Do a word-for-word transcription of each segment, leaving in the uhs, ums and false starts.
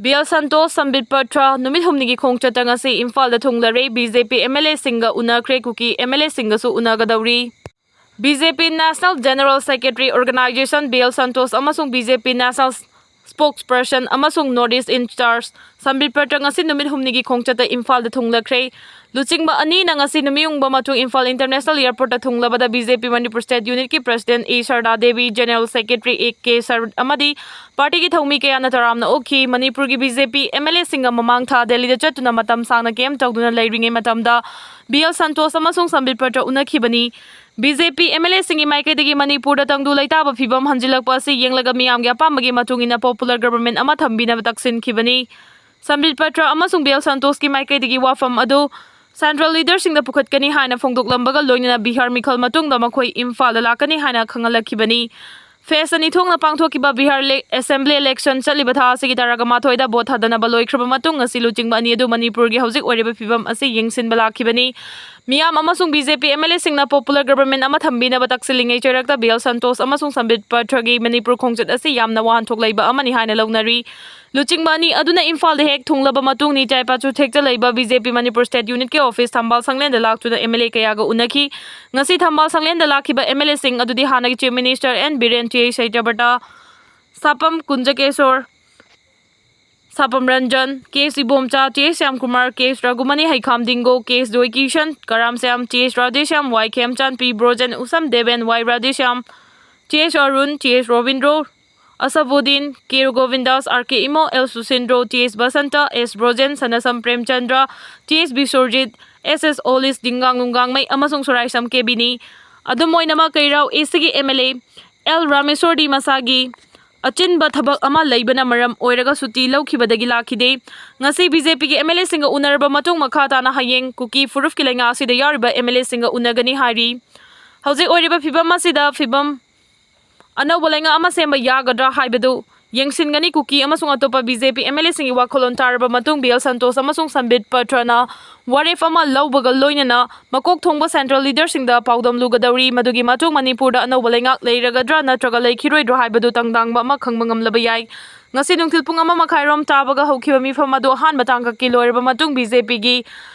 B L Santosh, Sambit Patra ꯅꯨꯃꯤꯠ ꯍꯨꯝꯅꯤꯒꯤ ꯈꯣꯡꯆꯠꯇ ꯉꯁꯤ ꯏꯝꯐꯥꯜꯗ ꯊꯨꯡꯂꯔꯦ꯫ B J P M L ꯑꯦꯁꯤꯡꯒ ꯎꯅꯈ꯭ꯔꯦ, ꯀꯨꯀꯤ ꯑꯦꯝ ꯑꯦꯜ ꯑꯦꯁꯤꯡꯒꯁꯨ ꯎꯅꯒꯗꯧꯔꯤ꯫ B J P National General Secretary Organization B L Santosh ꯑꯃꯁꯨꯡ B J P National Spokesperson ꯑꯃꯁꯨꯡ North East in Charge Sambit Patra ꯉꯁꯤ ꯅꯨꯃꯤꯠ ꯍꯨꯝꯅꯤꯒꯤ ꯈꯣꯡꯆꯠꯇ ꯏꯝꯐꯥꯜꯗ ꯊꯨꯡꯂꯈ꯭ꯔꯦ꯫ ꯂꯨꯆꯤꯡꯕ ꯑꯅꯤꯅ ꯉꯁꯤ ꯅꯨꯃꯤꯠ ꯌꯨꯡꯕ ꯃꯇꯨꯡ ꯏꯝꯐꯥꯜ International Airportꯇ ꯊꯨꯡꯂꯕꯗ B J P Manipur State Unitꯀꯤ President E Sarda Devi, General Secretary A K ꯁꯔ ꯑꯃꯗꯤ partyꯒꯤ ꯊꯧꯃꯤ ꯀꯌꯥꯅ ꯇꯔꯥꯝꯅ ꯑꯣꯛꯈꯤ꯫ ꯃꯅꯤꯄꯨꯔꯒꯤ B J P M L ꯑꯦꯁꯤꯡꯒ ꯃꯃꯥꯡ ꯊꯥ ꯗꯦꯜꯂꯤꯗ ꯆꯠꯇꯨꯅ ꯃꯇꯝ ꯁꯥꯡꯅ camp ꯇꯧꯗꯨꯅ ꯂꯩꯔꯤꯉꯩ ꯃꯇꯝꯗ ꯕꯤ ꯑꯦꯜ ꯁꯟꯇꯣꯁ ꯑꯃꯁꯨꯡ ꯁꯝꯕꯤꯠ ꯄꯇ꯭ꯔ ꯎꯅꯈꯤꯕꯅꯤ꯫ B J P M L ꯑꯦꯁꯤꯡꯒꯤ ꯃꯥꯏꯀꯩꯗꯒꯤ ꯃꯅꯤꯄꯨꯔꯗ ꯇꯪꯗꯨ ꯂꯩꯇꯥꯕ ꯐꯤꯚꯝ ꯍꯟꯖꯤꯜꯂꯛꯄ ꯑꯁꯤ ꯌꯦꯡꯂꯒ ꯃꯤꯌꯥꯝꯒꯤ ꯑꯄꯥꯝꯕꯒꯤ ꯃꯇꯨꯡ ꯏꯟꯅ popular government ꯑꯃ ꯊꯝꯕꯤꯅꯕ ꯇꯛꯁꯤꯟꯈꯤꯕꯅꯤ꯫ ꯁꯝꯕꯤꯠ ꯄꯇ꯭ꯔ ꯑꯃꯁꯨꯡ ꯕꯤ ꯑꯦꯜ ꯁꯟꯇꯣꯁꯀꯤ ꯃꯥꯏꯀꯩꯗꯒꯤ ꯋꯥꯐꯝ ꯑꯗꯨ Central leaderꯁꯤꯡꯗ ꯄꯨꯈꯠꯀꯅꯤ ꯍꯥꯏꯅ ꯐꯣꯡꯗꯣꯛꯂꯝꯕꯒ ꯂꯣꯏꯅꯅ ꯕꯤꯍꯥꯔ ꯃꯤꯈꯜ ꯃꯇꯨꯡꯗ ꯃꯈꯣꯏ ꯏꯝꯐꯥꯜꯗ ꯂꯥꯛꯀꯅꯤ ꯍꯥꯏꯅ ꯈꯪꯍꯜꯂꯛꯈꯤꯕꯅꯤ꯫ Phase ꯑꯅꯤ ꯊꯣꯛꯅ ꯄꯥꯡꯊꯣꯛꯈꯤꯕ ꯕꯤꯍꯥꯔ ꯂꯦ-, Assembly election ꯆꯠꯂꯤꯕ ꯊꯥ ꯑꯁꯤꯒꯤ ꯇꯔꯥꯒ ꯃꯥꯊꯣꯏꯗ vote ꯊꯥꯗꯅꯕ ꯂꯣꯏꯈ꯭ꯔꯕ ꯃꯇꯨꯡ ꯉꯁꯤ ꯂꯨꯆꯤꯡꯕ ꯑꯅꯤ ꯑꯗꯨ ꯃꯅꯤꯄꯨꯔꯒꯤ ꯍꯧꯖꯤꯛ ꯑꯣꯏꯔꯤꯕ ꯐꯤꯚꯝ ꯑꯁꯤ ꯌꯦꯡꯁꯤꯟꯕ ꯂꯥꯛꯈꯤꯕꯅꯤ꯫ ꯃꯤꯌꯥꯝ ꯑꯃꯁꯨꯡ B J P M L ꯑꯦꯁꯤꯡꯅ popular government ꯑꯃ ꯊꯝꯕꯤꯅꯕ ꯇꯛꯁꯤꯜꯂꯤꯉꯩ ꯆꯩꯔꯛꯇ ꯕꯤ ꯑꯦꯜ ꯁꯟꯇꯣꯁ ꯑꯃꯁꯨꯡ ꯁꯝꯕꯤꯠ ꯄꯇ꯭ꯔꯒꯤ ꯃꯅꯤꯄꯨꯔ ꯈꯣꯡꯆꯠ ꯑꯁꯤ ꯌꯥꯝꯅ ꯋꯥꯍꯟꯊꯣꯛ ꯂꯩꯕ ꯑꯃꯅꯤ ꯍꯥꯏꯅ ꯂꯧꯅꯔꯤ꯫ ꯂꯨꯆꯤꯡꯕ ꯑꯅꯤ ꯑꯗꯨꯅ ꯏꯝꯐꯥꯜꯗ ꯍꯦꯛ ꯊꯨꯡꯂꯕ ꯃꯇꯨꯡ ꯅꯤꯆꯥꯏ ꯄꯥꯆꯨ ꯊꯦꯛꯇ ꯂꯩꯕ B J P Manipur State Unitꯀꯤ office ꯊꯝꯕꯥꯜ ꯁꯪꯂꯦꯟꯗ ꯂꯥꯛꯇꯨꯅ ꯑꯦꯝ ꯑꯦꯜ ꯑꯦ ꯀꯌꯥꯒ ꯎꯅꯈꯤ꯫ ꯉꯁꯤ ꯊꯝꯕꯥꯜ ꯁꯪꯂꯦꯟꯗ ꯂꯥꯛꯈꯤꯕ ꯑꯦꯝ ꯑꯦꯜ ꯑꯦꯁꯤꯡ ꯑꯗꯨꯗꯤ ꯍꯥꯟꯅꯒꯤ Chief Minister N Biren, T H Satyabrata, Sapam Kunjakeshor, Sapam Ranjan, K S Ibomcha, T S Shyamkumar, K S Raghumani, Heikham Dingo, K S Joykishan, Karam Shyam, T S Radheshyam, Y Khemchand, P Brojen, Usham Deben, Y Radheshyam, T S Arun, T S Robindro, Asabuddin, K Gobindas, R K Imo, L Susindro, T S Basanta, S Brojen, Sanasam Premchandra, T S Biswajit, S S Olish, Dingang Nunggangmei ꯑꯃꯁꯨꯡ ꯁꯣꯔꯥꯏꯁꯝ ꯀꯦꯕꯤꯅꯤ꯫ ꯑꯗꯨꯝ ꯑꯣꯏꯅꯃꯛ ꯀꯩꯔꯥꯎ ꯑꯦ ꯁꯤꯒꯤ M L A L ꯔꯥꯃꯦꯁꯣꯔꯗꯤ ꯃꯁꯥꯒꯤ ꯑꯆꯤꯟꯕ ꯊꯕꯛ ꯑꯃ ꯂꯩꯕꯅ ꯃꯔꯝ ꯑꯣꯏꯔꯒ ꯁꯨꯇꯤ ꯂꯧꯈꯤꯕꯗꯒꯤ ꯂꯥꯛꯈꯤꯗꯦ꯫ ꯉꯁꯤ ꯕꯤ ꯖꯦ ꯄꯤꯒꯤ ꯑꯦꯝ ꯑꯦꯜ ꯑꯦꯁꯤꯡꯒ ꯎꯅꯔꯕ ꯃꯇꯨꯡ ꯃꯈꯥ ꯇꯥꯅ ꯍꯌꯦꯡ ꯀꯨꯀꯤ ꯐꯨꯔꯨꯞꯀꯤ ꯂꯩꯉꯥꯛ ꯑꯁꯤꯗ ꯌꯥꯎꯔꯤꯕ ꯑꯦꯝ ꯑꯦꯜ ꯑꯦꯁꯤꯡꯒ ꯎꯅꯒꯅꯤ ꯍꯥꯏꯔꯤ꯫ ꯍꯧꯖꯤꯛ ꯑꯣꯏꯔꯤꯕ ꯐꯤꯕꯝ ꯑꯁꯤꯗ ꯐꯤꯕꯝ ꯑꯅꯧꯕ ꯂꯩꯉꯥꯛ ꯑꯃ ꯁꯦꯝꯕ ꯌꯥꯒꯗ꯭ꯔꯥ ꯍꯥꯏꯕꯗꯨ ꯌꯦꯡꯁꯤꯟꯒꯅꯤ꯫ ꯀꯨꯀꯤ ꯑꯃꯁꯨꯡ ꯑꯇꯣꯞꯄ B J P M L ꯑꯦꯁꯤꯡꯒꯤ ꯋꯥꯈꯜꯂꯣꯟ ꯇꯥꯔꯕ ꯃꯇꯨꯡ ꯕꯤ ꯑꯦꯜ ꯁꯟꯇꯣꯁ ꯑꯃꯁꯨꯡ ꯁꯝꯕꯤꯠ ꯄꯇ꯭ꯔꯅ ꯋꯥꯔꯦꯞ ꯑꯃ ꯂꯧꯕꯒ ꯂꯣꯏꯅꯅ ꯃꯀꯣꯛ ꯊꯣꯡꯕ central leaderꯁꯤꯡꯗ ꯄꯥꯎꯗꯝꯂꯨꯒꯗꯧꯔꯤ꯫ ꯃꯗꯨꯒꯤ ꯃꯇꯨꯡ ꯃꯅꯤꯄꯨꯔꯗ ꯑꯅꯧꯕ ꯂꯩꯉꯥꯛ ꯂꯩꯔꯒꯗ꯭ꯔꯥ ꯅꯠꯇ꯭ꯔꯒ ꯂꯩꯈꯤꯔꯣꯏꯗ꯭ꯔꯥ ꯍꯥꯏꯕꯗꯨ ꯇꯪꯗꯥꯡꯕ ꯑꯃ ꯈꯪꯕ ꯉꯝꯂꯕ ꯌꯥꯏ꯫ ꯉꯁꯤ ꯅꯨꯡꯊꯤꯜ ꯄꯨꯡ ꯑꯃ ꯃꯈꯥꯏꯔꯣꯝ ꯇꯥꯕꯒ ꯍꯧꯈꯤꯕ ꯃꯤꯐꯝ ꯑꯗꯨ ꯑꯍꯥꯟꯕ ꯇꯥꯡꯀꯛꯀꯤ ꯂꯣꯏꯔꯕ ꯃꯇꯨꯡ ꯕꯤ ꯖꯦ ꯄꯤꯒꯤ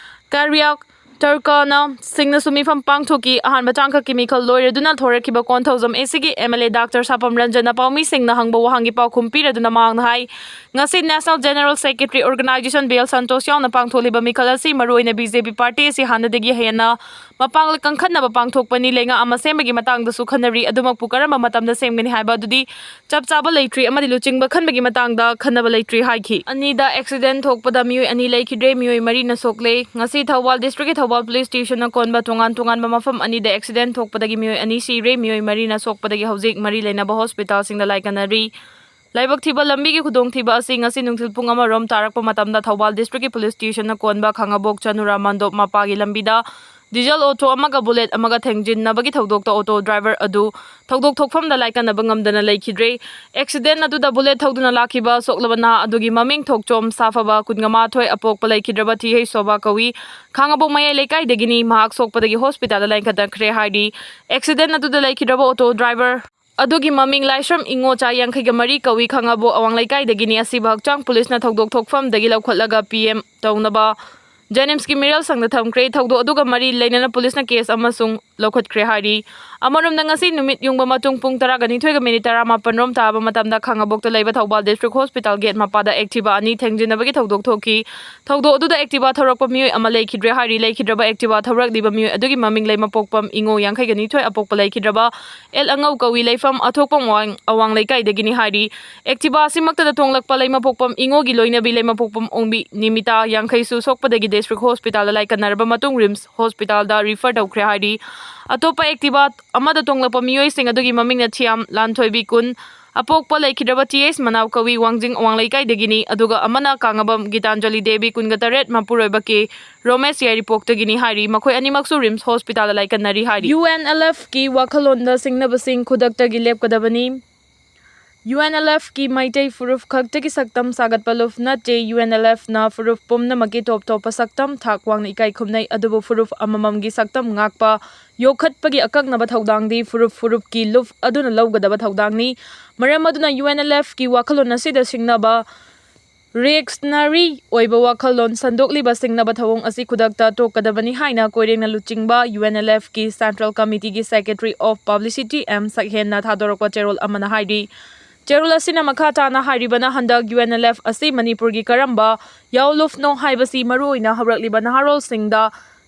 ꯀꯥꯔꯤꯌꯥꯛ ꯇꯔꯀꯥꯅ ꯁꯤꯡꯅꯁꯨ ꯃꯤꯐꯝ ꯄꯥꯡꯊꯣꯛꯈꯤ꯫ ꯑꯍꯥꯟꯕ ꯇꯥꯡꯀꯛꯀꯤ ꯃꯤꯈꯜ ꯂꯣꯏꯔꯗꯨꯅ ꯊꯣꯔꯛꯈꯤꯕ ꯀꯣꯟꯊꯧꯖꯝ ꯑꯦ ꯁꯤꯒꯤ ꯑꯦꯝ ꯑꯦꯜ ꯑꯦ ꯗꯥꯛꯇꯔ ꯁꯥꯄꯝ ꯔꯟꯖꯟꯅ ꯄꯥꯎꯃꯤꯁꯤꯡꯅ ꯍꯪꯕ ꯋꯥꯍꯪꯒꯤ ꯄꯥꯎꯈꯨꯝ ꯄꯤꯔꯗꯨꯅ ꯃꯍꯥꯛꯅ ꯍꯥꯏ, ꯉꯁꯤ National General Secretary Organization B L Santosh ꯌꯥꯎꯅ ꯄꯥꯡꯊꯣꯛꯂꯤꯕ ꯃꯤꯈꯜ ꯑꯁꯤ ꯃꯔꯨꯑꯣꯏꯅ ꯕꯤ ꯖꯦ ꯄꯤ ꯄꯥꯔꯇꯤ ꯑꯁꯤ ꯍꯥꯟꯅꯗꯒꯤ ꯍꯦꯟꯅ ꯃꯄꯥꯡꯒꯜ ꯀꯟꯈꯠꯅꯕ ꯄꯥꯡꯊꯣꯛꯄꯅꯤ꯫ ꯂꯩꯉꯥꯛ ꯑꯃ ꯁꯦꯝꯕꯒꯤ ꯃꯇꯥꯡꯗꯁꯨ ꯈꯟꯅꯔꯤ꯫ ꯑꯗꯨꯃꯛꯄꯨ ꯀꯔꯝꯕ ꯃꯇꯝꯗ ꯁꯦꯝꯒꯅꯤ ꯍꯥꯏꯕ ꯑꯗꯨꯗꯤ ꯆꯞ ꯆꯥꯕ ꯂꯩꯇ꯭ꯔꯤ ꯑꯃꯗꯤ ꯂꯨꯆꯤꯡꯕ ꯈꯟꯕꯒꯤ ꯃꯇꯥꯡꯗ ꯈꯟꯅꯕ ꯂꯩꯇ꯭ꯔꯤ ꯍꯥꯏꯈꯤ꯫ ꯑꯅꯤꯗ ꯑꯦꯛꯁꯤꯗꯦꯟ ꯊꯣꯛꯄꯗ ꯃꯤꯑꯣꯏ ꯑꯅꯤ ꯂꯩꯈꯤꯗ꯭ꯔꯦ, ꯃꯤꯑꯣꯏ ꯃꯔꯤꯅ ꯁꯣꯛꯂꯦ꯫ ꯉꯁꯤ ꯊꯧꯕꯥꯜ ꯗꯤꯁꯇ꯭ꯔꯤꯛꯀꯤ ꯊꯧꯕꯥꯜ ꯄꯨꯂꯤꯁ ꯁ꯭ꯇꯦꯁꯟꯅ ꯀꯣꯟꯕ ꯇꯣꯉꯥꯟ ꯇꯣꯉꯥꯟꯕ ꯃꯐꯝ ꯑꯅꯤꯗ ꯑꯦꯛꯁꯤꯗꯦꯟ ꯊꯣꯛꯄꯗꯒꯤ ꯃꯤꯑꯣꯏ ꯑꯅꯤ ꯁꯤꯔꯦ, ꯃꯤꯑꯣꯏ ꯃꯔꯤꯅ ꯁꯣꯛꯄꯗꯒꯤ ꯍꯧꯖꯤꯛ ꯃꯔꯤ ꯂꯩꯅꯕ ꯍꯣꯁꯄꯤꯇꯥꯜꯁꯤꯡꯗ ꯂꯥꯏꯀꯠꯅꯔꯤ꯫ ꯂꯥꯏꯕꯛ ꯊꯤꯕ ꯂꯝꯕꯤꯒꯤ ꯈꯨꯗꯣꯡꯊꯤꯕ ꯑꯁꯤ ꯉꯁꯤ ꯅꯨꯡꯊꯤꯜ ꯄꯨꯡ ꯑꯃꯔꯣꯝ ꯇꯥꯔꯛꯄ ꯃꯇꯝꯗ ꯊꯧꯕꯥꯜ ꯗꯤꯁꯇ꯭ꯔꯤꯛꯀꯤ ꯄꯨꯂꯤꯁ ꯁ꯭ꯇꯦꯁꯟꯅ ꯀꯣꯟꯕ ꯈꯥꯉꯕꯣꯛ ꯆꯅꯨꯔꯥ ꯃꯟꯗꯣꯞ ꯃꯄꯥꯒꯤ ꯂꯝꯕꯤꯗ ꯗꯤꯖꯜ ꯑꯣꯇꯣ ꯑꯃꯒ ꯕꯨꯂꯦꯠ ꯑꯃꯒ ꯊꯦꯡꯖꯤꯟꯅꯕꯒꯤ ꯊꯧꯗꯣꯛꯇ ꯑꯣꯇꯣ ꯗ꯭ꯔꯥꯏꯚꯔ ꯑꯗꯨ ꯊꯧꯗꯣꯛ ꯊꯣꯛꯐꯝꯗ ꯂꯥꯏꯀꯠꯅꯕ ꯉꯝꯗꯅ ꯂꯩꯈꯤꯗ꯭ꯔꯦ꯫ ꯑꯦꯛꯁꯤꯗꯦꯟ ꯑꯗꯨꯗ ꯕꯨꯂꯦꯠ ꯊꯧꯗꯨꯅ ꯂꯥꯛꯈꯤꯕ ꯁꯣꯛꯂꯕ ꯅꯍꯥ ꯑꯗꯨꯒꯤ ꯃꯃꯤꯡ ꯊꯣꯛꯆꯣꯝ ꯁꯥꯐꯕ, ꯀꯨꯟꯃꯉꯥ, ꯑꯄꯣꯛꯄ ꯂꯩꯈꯤꯗ꯭ꯔꯕ ꯊꯤꯍꯩ ꯁꯣꯚꯥ ꯀꯧꯏ, ꯈꯥꯉꯕꯣꯛ ꯃꯌꯥꯏ ꯂꯩꯀꯥꯏꯗꯒꯤꯅꯤ꯫ ꯃꯍꯥꯛ ꯁꯣꯛꯄꯗꯒꯤ ꯍꯣꯁꯄꯤꯇꯥꯜꯗ ꯂꯥꯏꯀꯠꯅꯈ꯭ꯔꯦ ꯍꯥꯏꯔꯤ꯫ ꯑꯦꯛꯁꯤꯗꯦꯟ ꯑꯗꯨꯗ ꯂꯩꯈꯤꯗ꯭ꯔꯕ ꯑꯣꯇꯣ ꯗ꯭ꯔꯥꯏꯚꯔ ꯑꯗꯨꯒꯤ ꯃꯃꯤꯡ ꯂꯥꯏꯁ꯭ꯔꯝ ꯏꯉꯣꯆꯥ, ꯌꯥꯡꯈꯩꯒ ꯃꯔꯤ ꯀꯧꯏ, ꯈꯥꯉꯕꯣꯛ ꯑꯋꯥꯡ ꯂꯩꯀꯥꯏꯗꯒꯤꯅꯤ꯫ ꯑꯁꯤꯕ ꯍꯛꯆꯥꯡ ꯄꯨꯂꯤꯁꯅ ꯊꯧꯗꯣꯛ ꯊꯣꯛꯐꯝꯗꯒꯤ ꯂꯧꯈꯠꯂꯒ ꯄꯤ ꯑꯦꯝ ꯇꯧꯅꯕ ꯖꯦꯅꯤꯝꯁꯀꯤ ꯃꯤꯔꯦꯜ ꯁꯪꯗ ꯊꯝꯈ꯭ꯔꯦ꯫ ꯊꯧꯗꯣꯛ ꯑꯗꯨꯒ ꯃꯔꯤ ꯂꯩꯅꯅ ꯄꯨꯂꯤꯁꯅ ꯀꯦꯁ ꯑꯃꯁꯨꯡ ꯂꯧꯈꯠꯈ꯭ꯔꯦ ꯍꯥꯏꯔꯤ꯫ ꯑꯃꯔꯣꯝꯗ, ꯉꯁꯤ ꯅꯨꯃꯤꯠ ꯌꯨꯡꯕ ꯃꯇꯨꯡ ꯄꯨꯡ ꯇꯔꯥꯒ ꯅꯤꯊꯣꯏꯒ ꯃꯤꯅꯤꯠ ꯇꯔꯥꯃꯥꯄꯟ ꯔꯣꯝ ꯇꯥꯕ ꯃꯇꯝꯗ ꯈꯥꯉꯕꯣꯛꯇ ꯂꯩꯕ ꯊꯧꯕꯥꯜ ꯗꯤꯁꯇ꯭ꯔꯤꯛ ꯍꯣꯁꯄꯤꯇꯥꯜ ꯒꯦꯠ ꯃꯄꯥꯗ ꯑꯦꯛꯇꯤꯚꯥ ꯑꯅꯤ ꯊꯦꯡꯖꯤꯟꯅꯕꯒꯤ ꯊꯧꯗꯣꯛ ꯊꯣꯛꯈꯤ꯫ ꯊꯧꯗꯣꯛ ꯑꯗꯨꯗ ꯑꯦꯛꯇꯤꯚꯥ ꯊꯧꯔꯛꯄ ꯃꯤꯑꯣꯏ ꯑꯃ ꯂꯩꯈꯤꯗ꯭ꯔꯦ ꯍꯥꯏꯔꯤ꯫ ꯂꯩꯈꯤꯗ꯭ꯔꯕ ꯑꯦꯛꯇꯤꯚꯥ ꯊꯧꯔꯛꯂꯤꯕ ꯃꯤꯑꯣꯏ ꯑꯗꯨꯒꯤ ꯃꯃꯤꯡ ꯂꯩꯃꯄꯣꯛꯄꯝ ꯏꯉꯣ, ꯌꯥꯡꯈꯩꯒ ꯅꯤꯊꯣꯏ, ꯑꯄꯣꯛꯄ ꯂꯩꯈꯤꯗ꯭ꯔꯕ ꯑꯦꯜ ꯑꯉꯧ ꯀꯧꯏ, ꯂꯩꯐꯝ ꯑꯊꯣꯛꯄꯝ ꯑꯋꯥꯡ, ꯑꯋꯥꯡ ꯂꯩꯀꯥꯏꯗꯒꯤꯅꯤ ꯍꯥꯏꯔꯤ꯫ ꯑꯦꯛꯇꯤꯚꯥ ꯑꯁꯤꯃꯛꯇꯗ ꯇꯣꯡꯂꯛꯄ ꯂꯩꯃꯄꯣꯛꯄꯝ ꯏꯉꯣꯒꯤ ꯂꯣꯏꯅꯕꯤ ꯂꯩꯃꯄꯣꯛꯄꯝ ꯑꯣꯡꯕꯤ ꯅꯤꯃꯤꯇꯥ, ꯌꯥꯡꯈꯩꯁꯨ ꯁꯣꯛꯄꯗꯒꯤ ꯗꯤꯁꯇ꯭ꯔꯤꯛ ꯍꯣꯁꯄꯤꯇꯥꯜꯗ ꯂꯥꯏꯀꯠꯅꯔꯕ ꯃꯇꯨꯡ ꯔꯤꯝꯁ ꯍꯣꯁꯄꯤꯇꯥꯜꯗ ꯔꯤꯐꯔ ꯇꯧꯈ꯭ꯔꯦ ꯍꯥꯏꯔꯤ꯫ ꯑꯇꯣꯞꯄ ꯑꯦꯛꯇꯤꯚꯥ ꯑꯃꯗ ꯇꯣꯡꯂꯛꯄ ꯃꯤꯑꯣꯏꯁꯤꯡ ꯑꯗꯨꯒꯤ ꯃꯃꯤꯡꯅ ꯊꯤꯌꯥꯝ ꯂꯥꯟꯊꯣꯏꯕꯤ, ꯀꯨꯟ, ꯑꯄꯣꯛꯄ ꯂꯩꯈꯤꯗ꯭ꯔꯕ ꯇꯤ ꯑꯦꯁ ꯃꯅꯥꯎ ꯀꯧꯏ, ꯋꯥꯡꯖꯤꯡ ꯑꯋꯥꯡ ꯂꯩꯀꯥꯏꯗꯒꯤꯅꯤ, ꯑꯗꯨꯒ ꯑꯃꯅ ꯀꯥꯉꯕꯝ ꯒꯤꯇꯥꯟꯖꯂꯤ ꯗꯦꯕꯤ, ꯀꯨꯟꯒ ꯇꯔꯦꯠ, ꯃꯄꯨꯔꯣꯏꯕ ꯀꯦ ꯔꯣꯃꯦꯁ ꯌꯥꯏꯔꯤꯄꯣꯛꯇꯒꯤꯅꯤ ꯍꯥꯏꯔꯤ꯫ ꯃꯈꯣꯏ ꯑꯅꯤꯃꯛꯁꯨ ꯔꯤꯝꯁ ꯍꯣꯁꯄꯤꯇꯥꯜꯗ ꯂꯥꯏꯀꯠꯅꯔꯤ ꯍꯥꯏꯔꯤ꯫ ꯌꯨ ꯑꯦꯟ ꯑꯦꯜ ꯑꯦꯐꯀꯤ ꯋꯥꯈꯜꯂꯣꯟꯗ ꯁꯤꯡꯅꯕꯁꯤꯡ ꯈꯨꯗꯛꯇꯒꯤ ꯂꯦꯞꯀꯗꯕꯅꯤ꯫ UNLFꯀꯤ ꯃꯩꯇꯩ ꯐꯨꯔꯨꯞ ꯈꯛꯇꯒꯤ ꯁꯛꯇꯝ ꯁꯥꯒꯠꯄ ꯂꯨꯞ ꯅꯠꯇꯦ꯫ UNLFꯅ ꯐꯨꯔꯨꯞ ꯄꯨꯝꯅꯃꯛꯀꯤ ꯇꯣꯞ ꯇꯣꯞꯄ ꯁꯛꯇꯝ ꯊꯥꯛ ꯋꯥꯡꯅ ꯏꯀꯥꯏ ꯈꯨꯝꯅꯩ, ꯑꯗꯨꯕꯨ ꯐꯨꯔꯨꯞ ꯑꯃꯃꯝꯒꯤ ꯁꯛꯇꯝ ꯉꯥꯛꯄ, ꯌꯣꯛꯈꯠꯄꯒꯤ ꯑꯀꯛꯅꯕ ꯊꯧꯗꯥꯡꯗꯤ ꯐꯨꯔꯨꯞ ꯐꯨꯔꯨꯞꯀꯤ ꯂꯨꯞ ꯑꯗꯨꯅ ꯂꯧꯒꯗꯕ ꯊꯧꯗꯥꯡꯅꯤ꯫ ꯃꯔꯝ ꯑꯗꯨꯅ UNLFꯀꯤ ꯋꯥꯈꯜꯂꯣꯟ ꯑꯁꯤꯗ ꯁꯤꯡꯅꯕ reactionary ꯑꯣꯏꯕ ꯋꯥꯈꯜꯂꯣꯟ ꯁꯟꯗꯣꯛꯂꯤꯕ ꯁꯤꯡꯅꯕ ꯊꯧꯑꯣꯡ ꯑꯁꯤ ꯈꯨꯗꯛꯇ ꯇꯣꯛꯀꯗꯕꯅꯤ ꯍꯥꯏꯅ ꯀꯣꯏꯔꯦꯡꯅ ꯂꯨꯆꯤꯡꯕ UNLFꯀꯤ Central Committeeꯒꯤ Secretary of PublicityM ꯁꯛꯍꯦꯟꯅ ꯊꯥꯗꯣꯔꯛꯄ ꯆꯦꯔꯣꯜ ꯑꯃꯅ ꯍꯥꯏꯔꯤ꯫ ꯆꯦꯔꯣꯜ ꯑꯁꯤꯅ ꯃꯈꯥ ꯇꯥꯅ ꯍꯥꯏꯔꯤꯕꯅ ꯍꯟꯗꯛ UNLF ꯑꯁꯤ ꯃꯅꯤꯄꯨꯔꯒꯤ ꯀꯔꯝꯕ ꯌꯥꯑꯣꯂꯨꯞꯅꯣ ꯍꯥꯏꯕꯁꯤ ꯃꯔꯨꯑꯣꯏꯅ ꯍꯧꯔꯛꯂꯤꯕ ꯅꯍꯥꯔꯣꯜꯁꯤꯡꯗ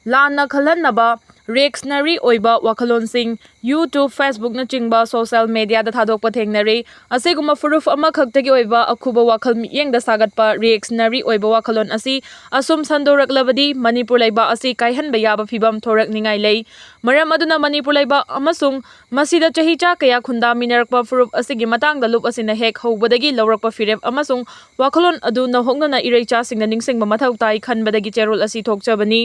ꯂꯥꯟꯅ ꯈꯜꯍꯟꯅꯕ reactionary ꯑꯣꯏꯕ ꯋꯥꯈꯜꯂꯣꯟꯁꯤꯡ YouTube, Facebookꯅꯆꯤꯡꯕ social mediaꯗ ꯊꯥꯗꯣꯛꯄ ꯊꯦꯡꯅꯔꯦ꯫ ꯑꯁꯤꯒꯨꯝꯕ ꯐꯨꯔꯨꯞ ꯑꯃꯈꯛꯇꯒꯤ ꯑꯣꯏꯕ ꯑꯈꯨꯕ ꯋꯥꯈꯜ ꯃꯤꯠꯌꯦꯡꯗ ꯁꯥꯒꯠꯄ reactionary ꯑꯣꯏꯕ ꯋꯥꯈꯜꯂꯣꯟ ꯑꯁꯤ ꯑꯁꯨꯝ ꯁꯟꯗꯣꯔꯛꯂꯕꯗꯤ ꯃꯅꯤꯄꯨꯔ ꯂꯩꯕꯥꯛ ꯑꯁꯤ ꯀꯥꯏꯍꯟꯕ ꯌꯥꯕ ꯐꯤꯚꯝ ꯊꯣꯔꯛꯅꯤꯡꯉꯥꯏ ꯂꯩ꯫ ꯃꯔꯝ ꯑꯗꯨꯅ ꯃꯅꯤꯄꯨꯔ ꯂꯩꯕꯥꯛ ꯑꯃꯁꯨꯡ ꯃꯁꯤꯗ ꯆꯍꯤꯆꯥ ꯀꯌꯥ ꯈꯨꯟꯗꯥꯃꯤꯟꯅꯔꯛꯄ ꯐꯨꯔꯨꯞ ꯑꯁꯤꯒꯤ ꯃꯇꯥꯡꯗ ꯂꯨꯞ ꯑꯁꯤꯅ ꯍꯦꯛ ꯍꯧꯕꯗꯒꯤ ꯂꯧꯔꯛꯄ ꯐꯤꯔꯦꯞ ꯑꯃꯁꯨꯡ ꯋꯥꯈꯜꯂꯣꯟ ꯑꯗꯨ ꯅꯧꯍꯧꯅꯅ ꯏꯔꯩꯆꯥꯁꯤꯡꯗ ꯅꯤꯡꯁꯤꯡꯕ ꯃꯊꯧ ꯇꯥꯏ ꯈꯟꯕꯗꯒꯤ ꯆꯦꯔꯣꯜ ꯑꯁꯤ ꯊꯣꯛꯆꯕꯅꯤ꯫